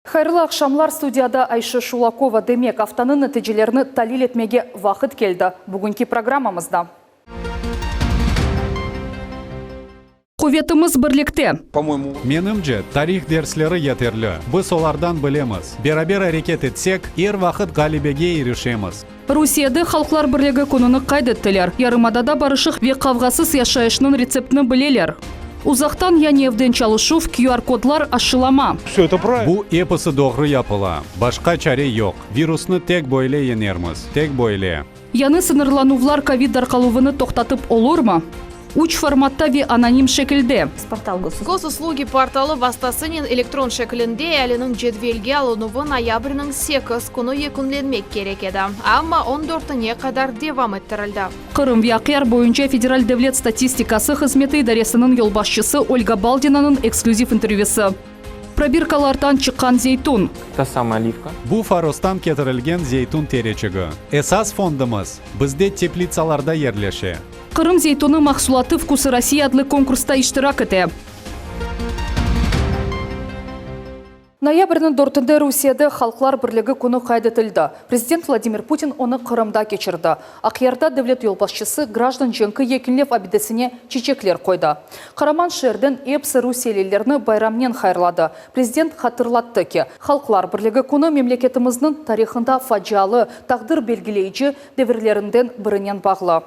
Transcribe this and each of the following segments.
Hayırlı aqşamlar, studiyada Ayşe Şulakova. Demek, aftanıñ neticelerini talil etmege vaqıt keldi. Bugünki programmamızda. Quvetimiz birlikte! Menimce, tarih dersleri yeterli, biz olardan bilemiz, beraber areket etsek, er vaqıt ğalebege irişemiz. Rusiyede Halqlar birligi kününi qayd ettiler. Yarımadada barışıq ve qavğasız yaşayışnıñ retseptini bileler. Uzaqtan yani evden çalışuv, QR-kodlar, aşılama. Bu episi doğru yapıla. Başqa çare yoq. Virusnı tek böyle yeñermiz. Tek böyle. Yañı sıñırlanuvlar kovid darqaluvını toqtatıp olurmı? Üç formatta ve anonim şekilde. Gosuslugi portalı vastasınen elektron şeklinde ealiniñ cedvelge alınuvı noyabrniñ 8 künü yekünlenmek kerek edi, amma on dörtüne qadar devam ettirildi. Qırım ve Aqyar boyunca Federal devlet statistikası hızmeti idaresiniñ yolbaşçısı Olga Baldinanıñ eksklüziv intervyüsi. Probirkalardan çıqqan zeytun. Ta samaya olivka. Bu Farostan ketirilgen zeytun tereçigi. Esas fondumız bizde teplitsalarda yerleşe. Qırım zeytunı mahsulatı Vkusı Rossii adlı konkursta iştirak ete. Noyabrniñ dörtünde Rusiyede Halqlar birligi künü qayd etildi. Prezident Vladimir Putin onı Qırımda keçirdi. Aqyarda devlet yolbaşçısı grajdan cenki yekünlev abidesine çiçekler qoydı. Qaraman şeerden episi rusiyelilerni bayramnen hayırladı. Prezident hatırlattı ki, Halqlar birligi künü memleketimizniñ tarihında facialı, taqdir belgileyici devirlerinden birinen bağlı.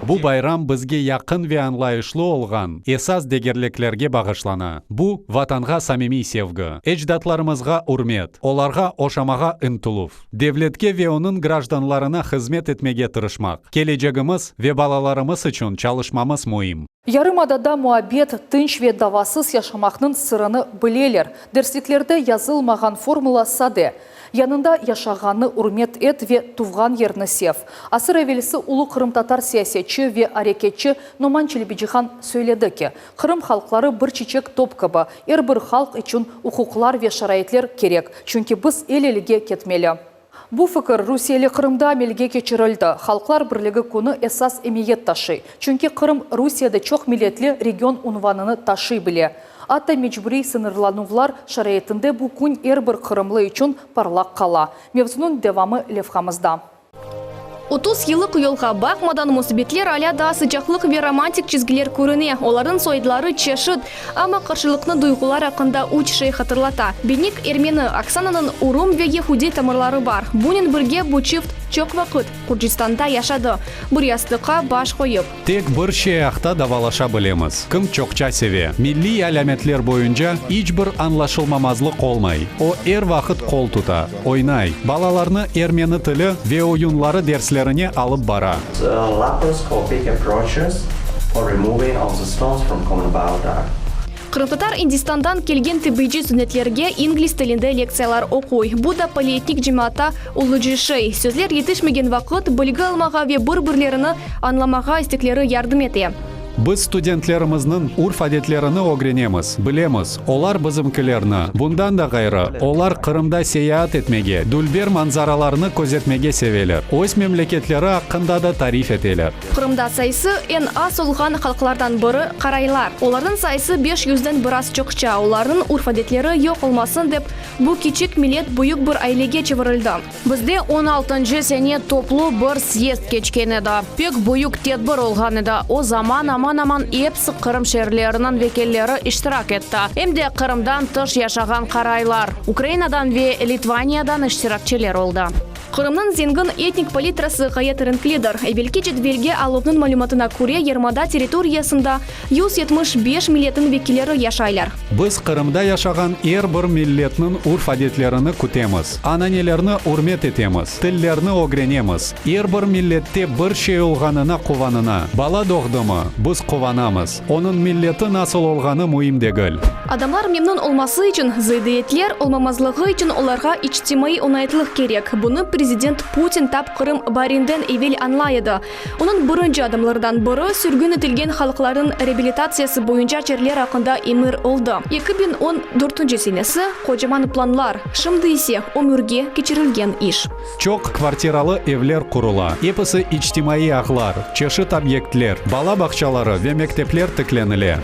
Bu bayram bizge yaqın ve añlayışlı olğan esas degerliklerge bağışlana. Bu, Vatanğa samimiy sevgi, ecdatlarımızğa ürmet, olarğa oşamağa ıntıluv, devletke ve onıñ grajdanlarına hızmet etmege tırışmaq, kelecegimiz ve balalarımız içün çalışmamız müim. Yarımadada muabbet, tınç ve davasız yaşamaqnıñ sırını bileler. Dersliklerde yazılmağan formula sade, Yanında yaşağannı ürmet et ve tuvğan yerni sev. Asır evelsi ulu qırımtatar siyasetçi ve areketçi Noman Çelebicihan söyledi ki, Qırım halqları bir çiçek top kibi, er bir halq içün uquqlar ve şaraitler kerek, çünki biz el-elge ketmeli. Bu fikir rusiyeli Qırımda amelge keçirildi. Halqlar birligi künü esas emiyet taşıy. Çünki Qırım Rusiyede çoq milletli region unvanını taşıy bile. Atta mecburiy sıñırlanuvlar şaraitinde bu kün er bir qırımlı içün parlaq qala. Mevzunıñ devamı levhamızda. 30 yıllıq yolğa baqmadan, musibetler alâ daa sıcaqlıq ve romantik çizgiler körüne. Olarnıñ soyadları çeşit, amma qarşılıqlı duyğular aqqında üç şey hatırlata. Benik ermeni, Oksananıñ urum ve yehudiy tamırları bar. Bunen birge bu çift çoq vaqıt Gürcistanda yaşadı, bir yastıqqa baş qoyıp. Tek bir şey aqta davalaşa bilemiz, kim çoqça seve. Milliy alâmetler boyunca iç bir añlaşılmamazlıq olmay. O, er vaqıt qol tuta, oynay, balalarnı ermeni tili ve oyunları derslerine alıp bara. Laparoscopic approaches for removing of the stones from common bile duct. Qırımtatar İndistandan kelgen tibbiyci studentlerge ingliz tilinde lektsiyalar oquy. Bu da polietnik cemaatta olucı şey. Sözler yetişmegen vaqıt bilgi almağa ve bir-birlerini añlamağa istekleri yardım ete. Biz studentlerimizniñ urf-adetlerini ögrenemiz, bilemiz, olar bizimkilerni. Bundan da ğayrı, olar Qırımda seyaat etmege, dülber manzaralarnı közetmege seveler, öz memleketleri aqqında da tarif eteler. Qırımda sayısı eñ az olğan halqlardan biri, qaraylar. Olarnıñ sayısı beş yüzden biraz çoqça. Olarnıñ urf-adetleri yoq olmasın dep, bu kiçik millet büyük bir ailege çevirildi. Bizde on altıncı sene toplu bir syezd keçken edi. Pek büyük tedbir olğan edi. O zaman aman-aman episi Qırım şeerleriniñ vekilleri iştirak etti. Em de Qırımdan tış yaşağan qaraylar, Ukrainadan ve Litvaniyadan iştirakçiler oldı. Qırımnıñ zengin etnik palitrası ğayet renklidir. Evelki cedvelge aluvnıñ malümatına köre, yarımada territoriyasında 175 milletniñ vekilleri yaşaylar. Biz Qırımda yaşağan er bir milletniñ urf-adetlerini kütemiz, ananelerni ürmet etemiz, tillerni ögrenemiz. Er bir millette bir şey olğanına quvanına. Bala doğdımı, biz quvanamız. Onıñ milleti nasıl olğanı müim degil. Adamlar memnün olması içün, zıddiyetler olmamazlığı içün olarğa içtimaiy oñaytlıq kerek. Bunı prezident Putin tap Qırım baarinden evel añlay edi. Onıñ birinci adımlarından biri sürgün etilgen halqlarnıñ reabilitatsiyası boyunca çareler aqqında emir oldı. 2014 senesi, qocaman planlar, şimdi ise ömürge keçirilgen iş. Çoq kvartiralı evler qurula, episi içtimaiy ağlar, çeşit obyektler, bala bağçaları ve mektepler tiklenile.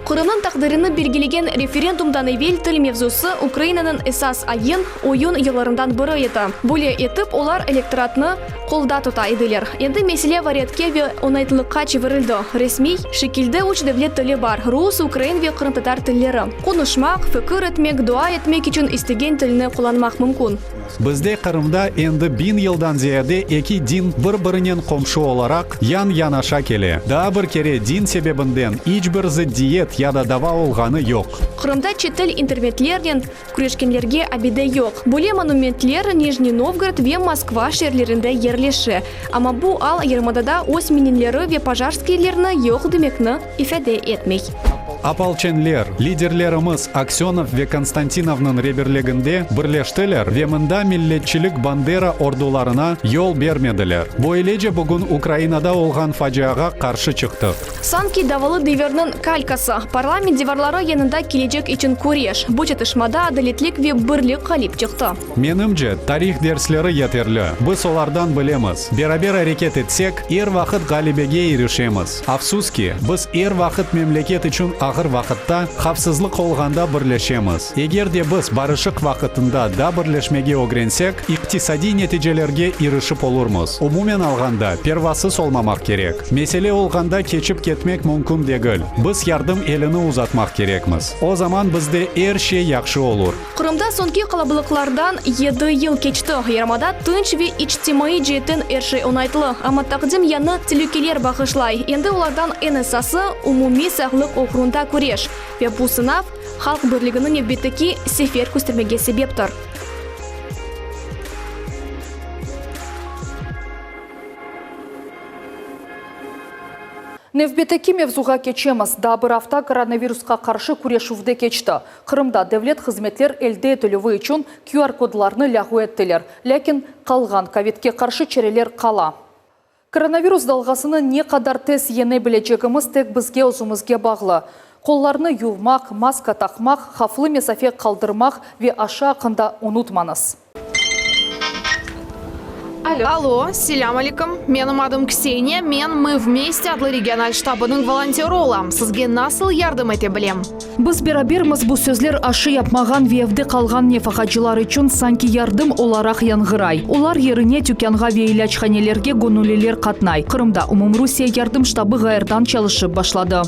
Qırımnıñ taqdirini belgilegen referendumdan evel til mevzusı Ukrainanıñ esas ayın, oyun yollarından biri edi. Böyle etip olar elektoratnı qolda tuta ediler. Endi mesele variyetke ve oñaytlıqqa çevirildi. Resmiy şekilde üç devlet tili bar, rus, ukrain ve qırımtatar tilleri. Qonuşmaq, fikir etmek, dua etmek içün istegen tilni qullanmaq mümkün. Bizde Qırımda endi biñ yıldan ziyade eki din bir-birinen qomşu olaraq yan-yanaşa kele. Daa bir kere din sebebinden iç bir zıddiyet ya da dava olğanı yoq. Qırımda çetel intermetlernen küreşkenlerge abide yoq. Böyle monumentler Nijniy Novgorod ve Moskva şeerlerinde yerleşe. Amma bu al yarımadada öz Mininleri ve Pojarskiylerni yoq demekni ifade etmey. Opolçenler, liderlerimiz Aksönov ve Konstantinovnıñ reberliginde birleştiler ve mında milletçilik Bandera ordularına yol bermediler. Böylece bugün Ukrainada olğan faciağa qarşı çıqtıq. Sanki davalı devirniñ kalkası, parlament divarları yanında kelecek içün küreş, bu çatışmada adaletlik ve birlik ğalip çıqtı. Menimce, tarih dersleri yeterli, biz olardan bilemiz, beraber areket etsek, er vaqıt ğalebege irişemiz. Afsus ki, biz er vaqıt memleket içün ağır vaqıtta, havfsızlıq olğanda birleşemiz. Eger de biz barışıq vaqıtında da birleşmege ögrensek, iqtisadiy neticelerge irişip olurmız. Umumen alğanda, pervasız olmamaq kerek. Mesele olğanda keçip ketmek mümkün degil. Biz yardım elini uzatmaq kerekmiz. O zaman bizde er şey yahşı olur. Qırımda soñki qalabalıqlardan yedi yıl keçti. Yarımada tınç ve içtimaiy ceetten er şey oñaytlı. Amma taqdim yañı telükeler bağışlay. Endi olardan eñ esası, umumiy sağlıq oğrunda küreş. Ve bu sınav, halq birligini nevbetteki sefer köstermege sebeptir. Nevbetteki mevzuğa keçemiz. Daa bir afta koronavirusqa qarşı küreşüvde keçti. Qırımda devlet hızmetler elde etilüvi içün QR-kodlarnı lâğu ettiler. Lâkin qalğan kovidke qarşı çareler qala. Koronavirus dalğasını ne qadar tez yeñe bilecegimiz tek bizge özümizge bağlı. Qollarnı yuvmaq, maska taqmaq, havflı mesafe qaldırmaq ve aşı aqqında unutmañız. Alo, selâm aleyküm. Menim adım Kseniya, men Mı vmeste adlı regional ştabınıñ volontörı olam. Sizge nasıl yardım ete bilem? Biz berabermiz bu sözler aşı yapmağan ve evde qalğan nefaqacılar içün sanki yardım olaraq yañğıray. Olar yerine tükânğa ve ilâchanelerge göñülliler qatnay. Qırımda Umumrusiye yardım ştabı ğayırdan çalışıp başladı.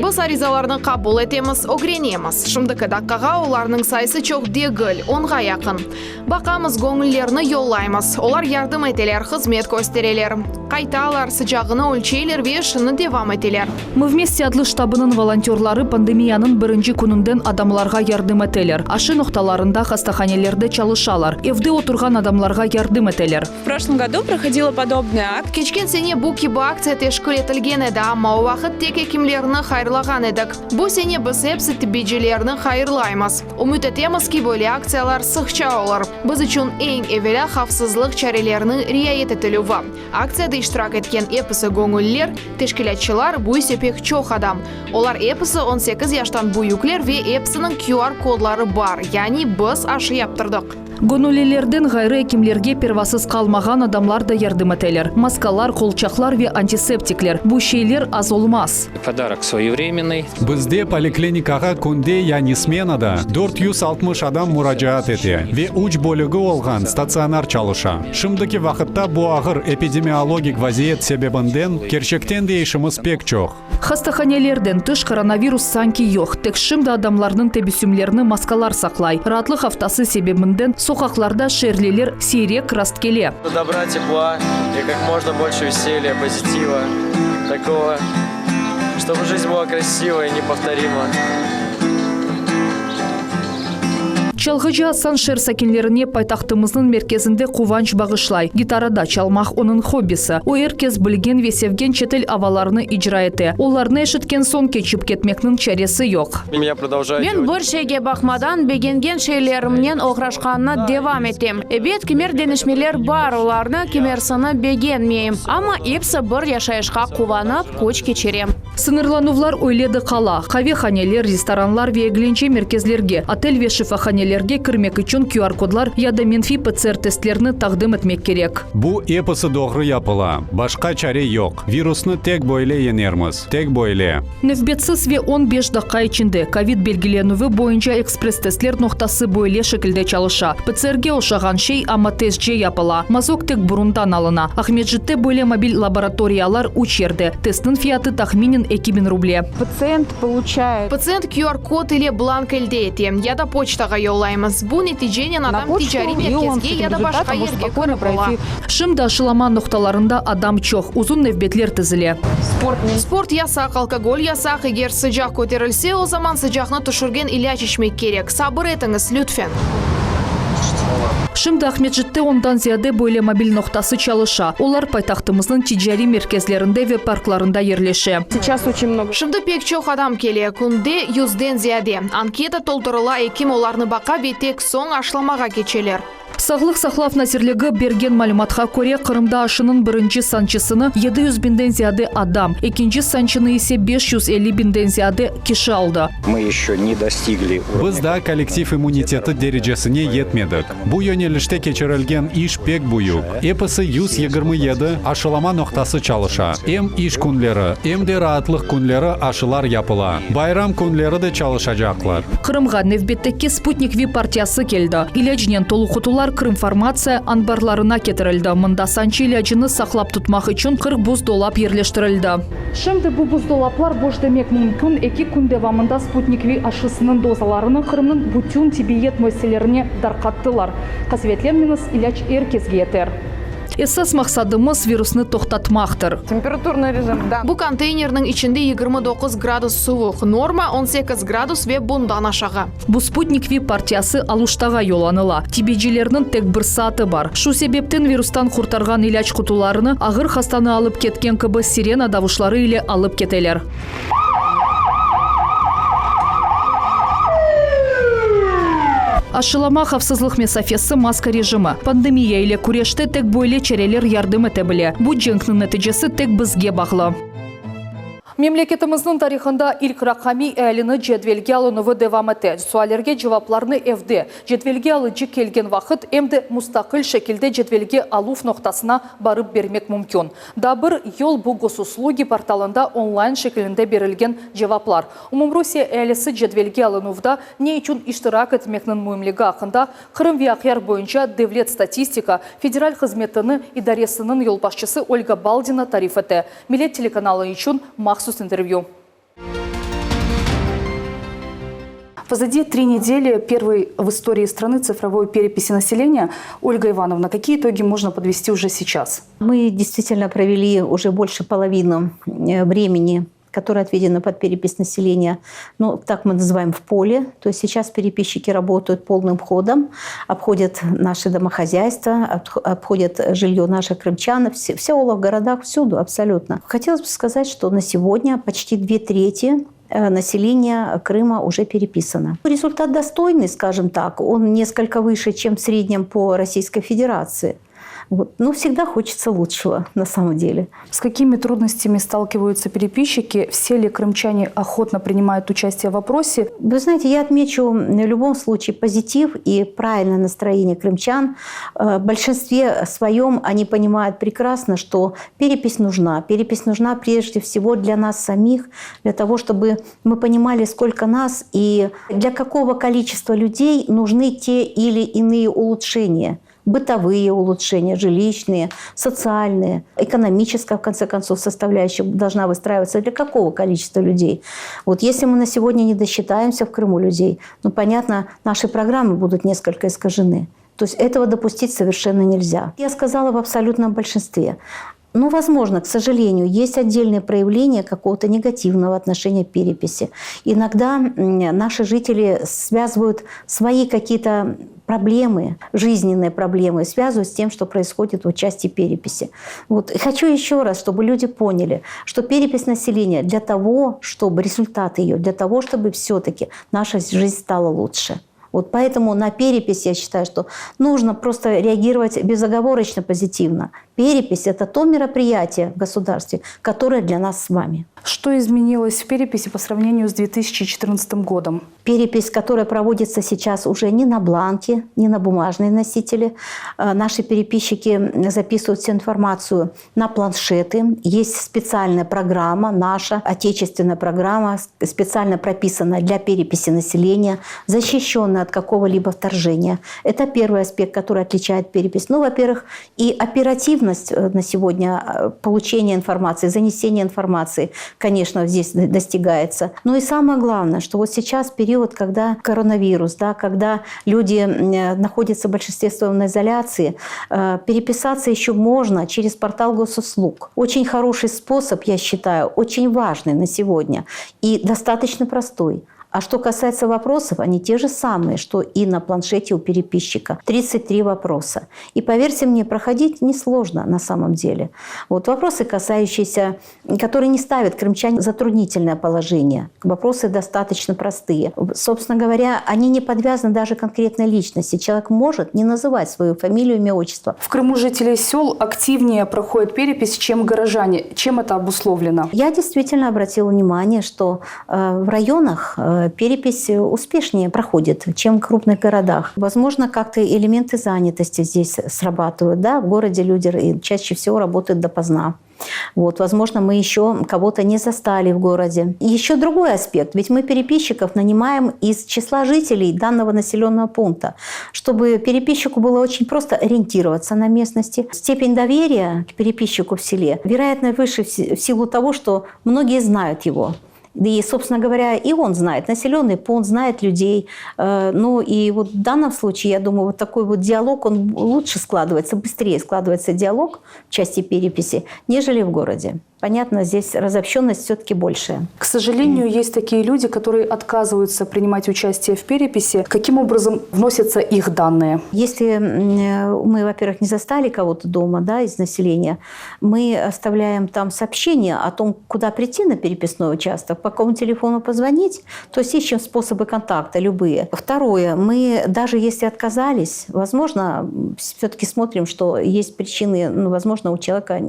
Biz arizalarnı qabul etemiz, ögrenemiz. Şimdiki daqqağa olarnıñ sayısı çoq degil, onğa yaqın. Baqamız, göñüllerni yollaymız. Olar yardım eteler, hızmet köstereler. Qaytalar, sıcağını ölçeyler ve işini devam eteler. Mı vmeste adlı ştabınıñ volontörları pandemiyanıñ birinci kününden adamlarğa yardım eteler. Aşı noqtalarında, hastahanelerde çalışalar, evde oturğan adamlarğa yardım eteler. V proşlom godu prohodila podobnaya aktsiya. Keçken sene bu kibi aktsiya teşkil etilgen edi, amma o vaqıt tek ekimlerni hayırlağan edik. Bu sene biz epsi tibbiycilerni hayırlaymız. Ümüt etemiz ki, böyle aktsiyalar sıqça olur. Biz içün eñ evelâ havfsızlıq çareleriniñ riayet etilüvi. Aktsiyada iştirak etken episi göñülliler, teşkilâtçılar, bu ise pek çoq adam. Olar episi 18 yaştan büyükler ve episiniñ QR kodları bar, yani biz aşı yaptırdıq. Göñüllilerden ğayrı ekimlerge pervasız qalmağan adamlar da yardım eteler, maskalar, qolçaqlar ve antiseptikler, bu şeyler az olmaz. Podarok svoyevremennoy. Bizde poliklinikağa künde yani smenada 460 adam muracaat ete ve üç bölügi olğan statsionar çalışa. Şimdiki vaqıtta bu ağır epidemiologik vaziyet sebebinden kerçekten de işimiz pek çoq. Hastahanelerden tış koronavirus sanki yoq, tek şimdi adamlarnıñ tebessümlerini maskalar saqlay. Raatlıq aftası sebebinden soqaqlarda şeerliler siyrek rastkele. Dobra, tepla i kak можно больше veselya, pozitiva, takogo, çtoby жизнь была krasiva i nepovtorima. Çalğıcı Asan şeer sakinlerine paytahtımıznıñ merkezinde quvanç bağışlay. Gitarada çalmaq onıñ hobbisi. O, er kes bilgen ve sevgen çetel avalarını icra ete. Olarnı eşitken soñ keçip ketmekniñ çaresi yoq. Men bir şeyge baqmadan, begengen şeylerimnen oğraşqanına devam etem. Ebet, kimer deñişmeler bar, olarnı kimersini begenmeyim. Amma episi bir yaşayışqa quvanıp, küç keçirem. Sıñırlanuvlar öyle de qala, qavehaneler, restoranlar ve eglence merkezlerge, otel ve şifahanelerge. müessiselerge kirmek içün QR-kodlar ya da menfiy PCR-testlerni taqdim etmek kerek. Bu episi doğru yapıla. Başqa çare yoq. Virusnı tek böyle yeñermiz. Tek böyle. Nevbetsiz ve on beş daqqa içinde kovid belgilenüvi boyunca ekspress-testler noqtası böyle şekilde çalışa. PCR-ge oşağan şey, amma tezce yapıla. Mazok tek burundan alına. Aqmescitte böyle mobil laboratoriyalar üç yerde. Testniñ fiyatı tahminen 2000 ruble. Patsiyent poluçayet. Patsiyent QR-kod ile blank elde ete, ya da poçtağa yollaymız. Bu neticenen adam ticariy merkezge ya da başqa yerge kirip ola. Şimdi aşılama noqtalarında adam çoq, uzun nevbetler tizile. Sport yasaq, alkogol yasaq, eger sıcaq köterilse, o zaman sıcaqnı tüşürgen ilâc içmek kerek. Sabır etiñiz, lütfen. Şimdi Aqmescitte ondan ziyade böyle mobil noqtası çalışa. Olar paytahtımıznıñ ticariy merkezlerinde ve parklarında yerleşe. Şimdi pek çoq adam kele, künde yüzden ziyade. Anketa toldurıla, ekim olarnı baqa ve tek soñ aşılamağa keçeler. Sağlıq saqlav nazirligi bergen malümatqa köre, Qırımda aşınıñ birinci sançısını 700 biñden ziyade adam, ekinci sançını ise 550 biñden ziyade kişi aldı. Mı eşço ne dostigli urovnâ. Biz daa kollektiv immuniteti derecesine yetmedik. Bu yönelişte keçirilgen iş pek büyük. Episi 127 aşılama noqtası çalışa. Em iş künleri, em de raatlıq künleri aşılar yapıla. Bayram künleri de çalışacaqlar. Qırımğa nevbetteki Sputnik V partiyası keldi. İlâcnen tolu qutular Krımfarmatsiya anbarlarına ketirildi, mında sançı ilâcını saqlap tutmaq içün 40 buzdolap yerleştirildi. Şimdi bu buzdolaplar boş demek mümkün, eki kün devamında Sputnik V aşısınıñ dozalarını Qırımnıñ bütün tibbiyet müessiselerine darqattılar. Qasevetlenmeñiz, ilâc er kesge yeter. Esas maqsadımız, virusnı toqtatmaqtır. Temperaturnıy rejim, da. Bu konteynerniñ içinde 29 gradus suvuq, norma 18 gradus ve bundan aşağı. Bu Sputnik V partiyası Aluştağa yollanıla. Tibiycilerniñ tek bir saatı bar. Şu sebepten virustan qurtarğan ilâc qutularını ağır hastanı alıp ketken kibi sirena davuşları ile alıp keteler. Aşılama, havfsızlıq mesafesi, maska rejimi. Pandemiya ile küreşte tek böyle çareler yardım ete bile. Bu cenkniñ neticesi tek bizge bağlı. Memleketimizniñ tarihında ilk raqamiy ealini cedvelge alınuvı devam ete. Suallerge cevaplarnı evde, cedvelge alıcı kelgen vaqıt, em de mustaqil şekilde cedvelge aluv noqtasına barıp bermek mümkün. Daa bir yol bu Gosuslugi portalında onlayn şekilinde berilgen cevaplar. Umumrusiye ealisi cedvelge alınuvda ne içün iştirak etmekniñ müimligi aqqında Qırım ve Aqyar boyunca Devlet statistika federal hızmetini idaresiniñ yolbaşçısı Olga Baldina tarif ete. Millet telekanalı içün mahsus intervyü. Позади три недели первой в истории страны цифровой переписи населения. Ольга Ивановна, какие итоги можно подвести уже сейчас? Мы действительно провели уже больше половины э, времени которое отведено под перепись населения, ну, так мы называем в поле. То есть сейчас переписчики работают полным ходом, обходят наши домохозяйства, обходят жилье наших крымчан, все, в селах, в городах, всюду абсолютно. Хотелось бы сказать, что на сегодня почти две трети э, населения Крыма уже переписано. Результат достойный, скажем так, он несколько выше, чем в среднем по Российской Федерации. Вот. Но всегда хочется лучшего на самом деле. С какими трудностями сталкиваются переписчики? Все ли крымчане охотно принимают участие в опросе? Вы знаете, я отмечу в любом случае позитив и правильное настроение крымчан. Э, в большинстве своем они понимают прекрасно, что перепись нужна. Перепись нужна прежде всего для нас самих, для того, чтобы мы понимали, сколько нас и для какого количества людей нужны те или иные улучшения бытовые улучшения, жилищные, социальные, экономическая, в конце концов, составляющая должна выстраиваться для какого количества людей. Вот если мы на сегодня не досчитаемся в Крыму людей, ну, понятно, наши программы будут несколько искажены. То есть этого допустить совершенно нельзя. Я сказала в абсолютном большинстве. Ну, возможно, к сожалению, есть отдельные проявления какого-то негативного отношения к переписи. Иногда наши жители связывают свои какие-то проблемы, жизненные проблемы, связывают с тем, что происходит в части переписи. Вот. И хочу еще раз, чтобы люди поняли, что перепись населения для того, чтобы результат ее, для того, чтобы все-таки наша жизнь стала лучше. Вот поэтому на перепись я считаю, что нужно просто реагировать безоговорочно позитивно. Перепись – это то мероприятие в государстве, которое для нас с вами. Что изменилось в переписи по сравнению с 2014 годом? Перепись, которая проводится сейчас уже не на бланке, не на бумажные носители. Э, наши переписчики записывают всю информацию на планшеты. Есть специальная программа, наша отечественная программа, специально прописанная для переписи населения, защищенная от какого-либо вторжения. Это первый аспект, который отличает перепись. Ну, во-первых, и оперативность э, на сегодня э, получения информации, занесения информации, конечно, здесь достигается. Ну и самое главное, что вот сейчас период, когда коронавирус, да, когда люди э, находятся в большинстве своем на изоляции, переписаться еще можно через портал госуслуг. Очень хороший способ, я считаю, очень важный на сегодня и достаточно простой. А что касается вопросов, они те же самые, что и на планшете у переписчика. 33 вопроса. И поверьте мне, проходить несложно на самом деле. Вот вопросы, касающиеся, которые не ставят крымчан в затруднительное положение. Вопросы достаточно простые. Собственно говоря, они не подвязаны даже конкретной личности. Человек может не называть свою фамилию, имя, отчество. В Крыму жители сел активнее проходят перепись, чем горожане. Чем это обусловлено? Я действительно обратила внимание, что э, в районах э, перепись успешнее проходит, чем в крупных городах. Возможно, как-то элементы занятости здесь срабатывают. Да? В городе люди чаще всего работают допоздна. Вот, возможно, мы еще кого-то не застали в городе. Еще другой аспект. Ведь мы переписчиков нанимаем из числа жителей данного населенного пункта, чтобы переписчику было очень просто ориентироваться на местности. Степень доверия к переписчику в селе, вероятно, выше в силу того, что многие знают его. И, собственно говоря, и он знает населенный пункт, знает людей. Э, ну и вот в данном случае, я думаю, вот такой вот диалог, он лучше складывается, быстрее складывается диалог в части переписи, нежели в городе. Понятно, здесь разобщенность все-таки большая. К сожалению, есть такие люди, которые отказываются принимать участие в переписи. Каким образом вносятся их данные? Если мы, во-первых, не застали кого-то дома да, из населения, мы оставляем там сообщение о том, куда прийти на переписной участок, по какому телефону позвонить, то есть ищем способы контакта любые. Второе, мы даже если отказались, возможно, все-таки смотрим, что есть причины, ну, возможно, у человека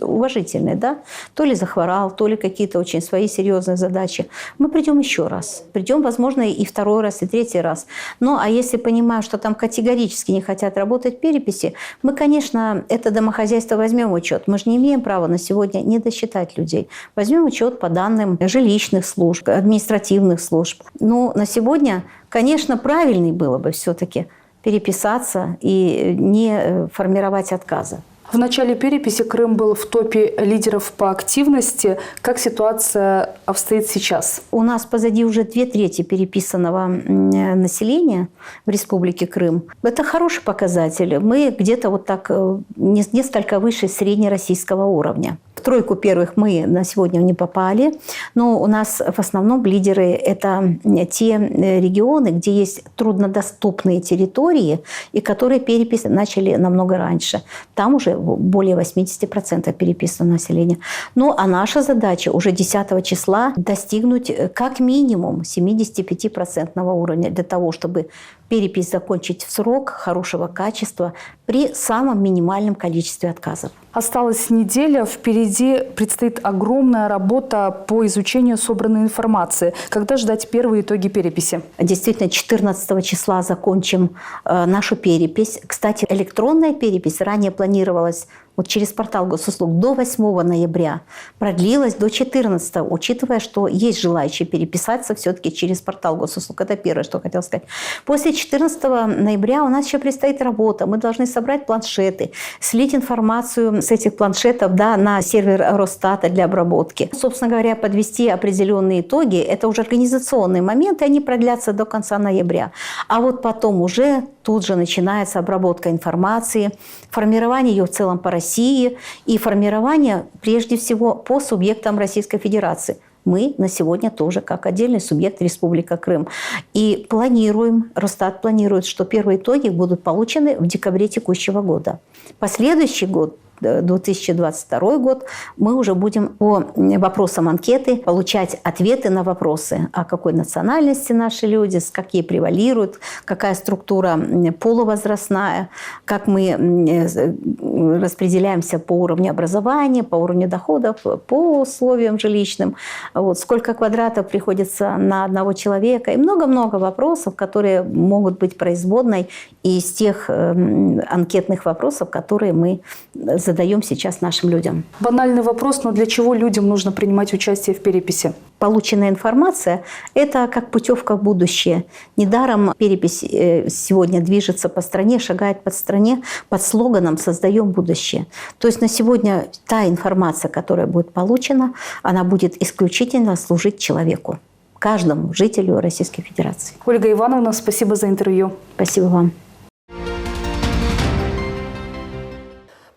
уважительные, да, то ли захворал, то ли какие-то очень свои серьезные задачи. Мы придем еще раз. Придем, возможно, и второй раз, и третий раз. Ну, а если понимаем, что там категорически не хотят работать переписи, мы, конечно, это домохозяйство возьмем в учет. Мы же не имеем права на сегодня не досчитать людей. Возьмем учет по данным жилищных служб, административных служб. Но на сегодня, конечно, правильнее было бы все-таки переписаться и не формировать отказы. В начале переписи Крым был в топе лидеров по активности. Как ситуация обстоит сейчас? У нас позади уже две трети переписанного населения в Республике Крым. Это хороший показатель. Мы где-то вот так э, несколько выше среднероссийского уровня. В тройку первых мы на сегодня не попали, но у нас в основном лидеры – это те э, регионы, где есть труднодоступные территории и которые перепись начали намного раньше. Там уже более 80% переписано население. Ну, а наша задача уже 10 числа достигнуть э, как минимум 75% уровня для того, чтобы перепись закончить в срок хорошего качества при самом минимальном количестве отказов. Осталась неделя, впереди предстоит огромная работа по изучению собранной информации. Когда ждать первые итоги переписи? Действительно, 14 числа закончим э, нашу перепись. Кстати, электронная перепись ранее планировалась вот через портал госуслуг до 8 ноября, продлилась до 14, учитывая, что есть желающие переписаться все-таки через портал госуслуг. Это первое, что хотела сказать. После 14 ноября у нас еще предстоит работа. Мы должны собрать планшеты, слить информацию с этих планшетов да, на сервер Росстата для обработки. Собственно говоря, подвести определенные итоги – это уже организационные моменты, они продлятся до конца ноября. А вот потом уже тут же начинается обработка информации, формирование ее в целом по России и формирование, прежде всего, по субъектам Российской Федерации. Мы на сегодня тоже как отдельный субъект Республика Крым. И планируем, Росстат планирует, что первые итоги будут получены в декабре текущего года. Последующий год, 2022 год мы уже будем по вопросам анкеты получать ответы на вопросы, о какой национальности наши люди, с какие превалируют, какая структура полувозрастная, как мы э, распределяемся по уровню образования, по уровню доходов, по условиям жилищным, вот, сколько квадратов приходится на одного человека и много-много вопросов, которые могут быть производной из тех эм, анкетных вопросов, которые мы задаем сейчас нашим людям. Банальный вопрос, но для чего людям нужно принимать участие в переписи? Полученная информация – это как путевка в будущее. Недаром перепись э, сегодня движется по стране, шагает по стране под слоганом «Создаем будущее». То есть на сегодня та информация, которая будет получена, она будет исключительно служить человеку, каждому жителю Российской Федерации. Ольга Ивановна, спасибо за интервью. Спасибо вам.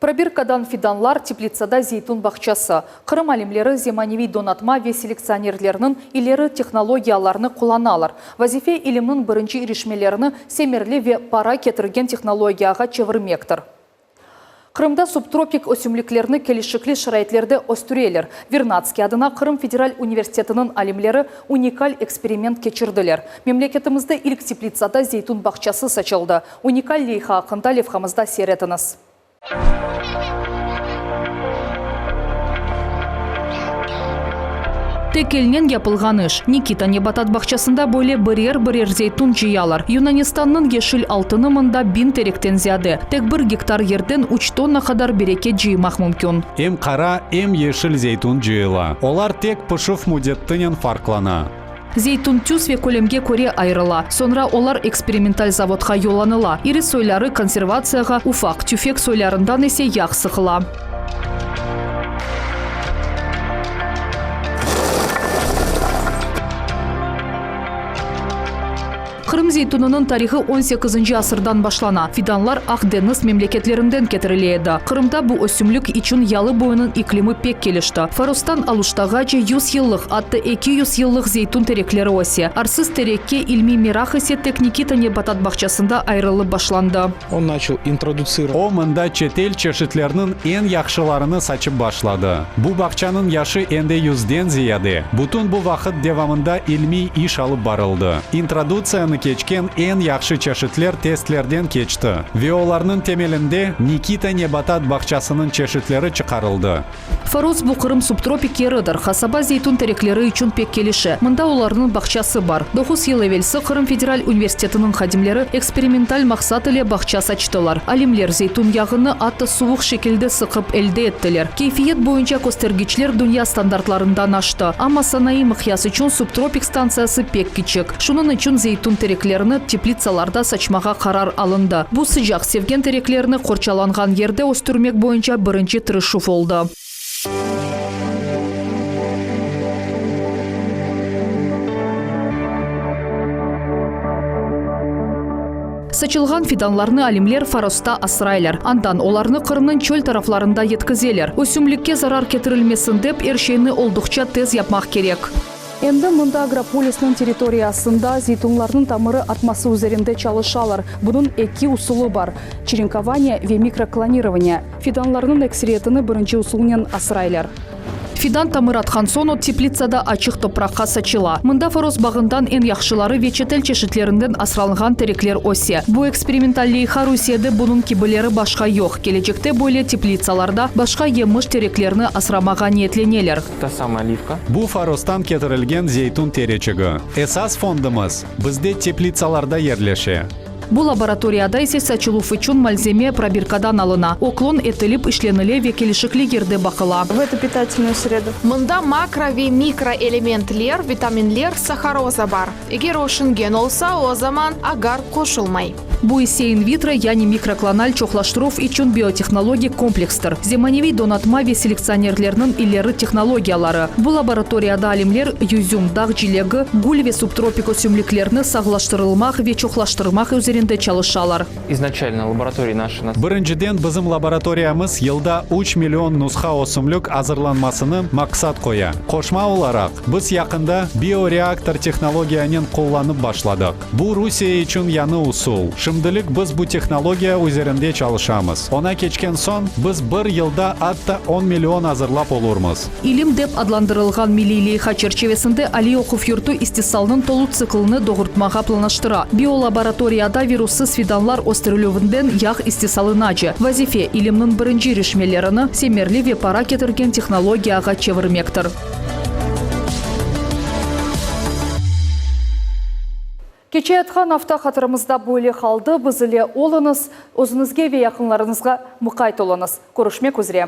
Probirkadan fidanlar teplitsada zeytun bağçası. Qırım alimleri zemaneviy donatma ve selektsionerlerniñ ileri tehnologiyalarını qullanalar. Vazife ilimniñ birinci irişmelerini semereli ve para ketirgen tehnologiyağa çevirmektir. Qırımda subtropik ösümliklerni kelişikli şaraitlerde östüreler. Vernadskiy adına Qırım federal universitetiniñ alimleri unikal eksperiment keçirdiler. Memleketimizde ilk teplitsada zeytun bağçası saçıldı. Unikal leyha aqqında levhamızda seyir etiñiz. Tek elnen yapılğan iş. Nikita nebatat bağçasında böyle birer-birer zeytun cıyalar. Yunanistannıñ yeşil altını mında biñ terekten ziyade. Tek bir gektar yerden üç tonna qadar bereket cıymaq mümkün. Em qara, em yeşil zeytun cıyıla. Olar tek pişüv müddetinen farqlana. Zeytun tüs ve kölemge köre ayırıla. Soñra olar eksperimental zavodqa yollanıla. İri soyları konservatsiyağa, ufaq, tüfek soylarından ise yağ sıqıla. Qırım zeytunınıñ tarihı on sekizinci asırdan başlana. Fidanlar Aq deñiz memleketlerinden ketirile edi. Qırımda bu ösümlik içün yalı boyunıñ iklimi pek kelişti. Forostan Aluştağace yüz yıllıq, atta 200 yıllıq zeytun terekleri öse. Arsız terekke ilmiy meraq ise tek Nikita nebatat bağçasında ayırılıp başlandı. On načal introdutsirovat. O, mında çetel çeşitlerniñ eñ yahşılarını saçıp başladı. Bu bağçanıñ yaşı endi yüzden ziyade. Bütün bu vaqıt devamında ilmiy iş alıp barıldı. İntrodutsiyanı keçken eñ yahşı çeşitler testlerden keçti ve olarnıñ temelinde Nikita nebatat bağçasınıñ çeşitleri çıqarıldı. Foros bu Qırım subtropik yeridir, qasaba zeytun terekleri içün pek kelişe. Mında olarnıñ bağçası bar. Doquz yıl evelsi Qırım federal universitetiniñ hadimleri eksperimental maqsat ile bağça saçtılar. Alimler zeytun yağını atta suvuq şekilde sıqıp elde ettiler. Keyfiyet boyunca köstergiçler dünya standartlarından aştı. Amma sanayı mıqyas içün subtropik stantsiyası pek kiçik. Şunıñ içün zeytun tereklerini teplitsalarda saçmağa qarar alındı. Bu sıcaq sevgen tereklerni qorçalanğan yerde östürmek boyunca birinci tırışuv oldı. Saçılğan fidanlarnı alimler Forosta asraylar. Andan olarnı Qırımnıñ çöl taraflarında yetkizeler. Ösümlikke zarar ketirilmesin dep, er şeyni olduqça tez yapmaq kerek. Endi mında agropolisniñ territoriyasında zeytunlarnıñ tamırı atması üzerinde çalışalar. Bunıñ eki usulı bar, çerenkovaniye ve mikroklonirovaniye. Fidanlarnıñ ekseriyetini birinci usulnen asraylar. Fidan tamır atqan soñ o teplitsada açıq topraqqa saçıla. Mında Foros bağından eñ yahşıları ve çetel çeşitlerinden asralnğan terekler öse. Bu eksperimental leyha Rusiyede bunıñ kibileri başqa yoq. Kelecekte böyle teplitsalarda başqa yemiş tereklerni asramağa niyetleneler. Ta samaya olivka. Bu Forostan ketirilgen zeytun tereçigi. Esas fondumız bizde teplitsalarda yerleşe. Bu laboratoriyada ise saçıluv içün malzeme probirkadan alına, o klon etilip işlenile ve kelişikli yerde baqıla. В эту питательную среду. Mında makro ve mikroelementler, vitaminler, saharoza bar. Eger o şingen olsa, o zaman agar qoşulmay. Bu ise in vitro, yani mikroklonal çoqlaştıruv içün biotehnologik komplekstir, zemaneviy donatma ve selektsionerlerniñ ileri tehnologiyaları. Bu laboratoriyada alimler yüzüm, dağ cilegi, gül ve subtropik ösümliklerni sağlaştırılmaq ve çoqlaştırmaq üzerinde çalışalar. İznaçalno laboratoriya naşa. Birinciden bizim laboratoriyamız yılda üç million nusha ösümlik azırlanmasını maqsat qoya. Qoşma olaraq, biz yaqında bioreaktor tehnologiyanen qullanıp başladıq. Bu Rusiye içün yañı usul. Şimdilik biz bu tehnologiya üzerinde çalışamız. Oña keçken soñ, biz bir yılda atta on million azırlap olurmız. İlim dep adlandırılğan milliy leyha çerçivesinde aliy oquv yurtu istisalnıñ tolu tsiklini doğurtmağa planlaştıra, biolaboratoriyada virussız fidanlar östürilüvinden yağ istisalınace. Vazife, ilimniñ birinci irişmelerini semerli ve para ketirgen tehnologiyağa çevirmektir. Keçeyatqan afta hatırımızda böyle qaldı, biz ile oluñız, özüñizge ve yaqınlarıñızğa muqayt oluñız. Körüşmek üzre.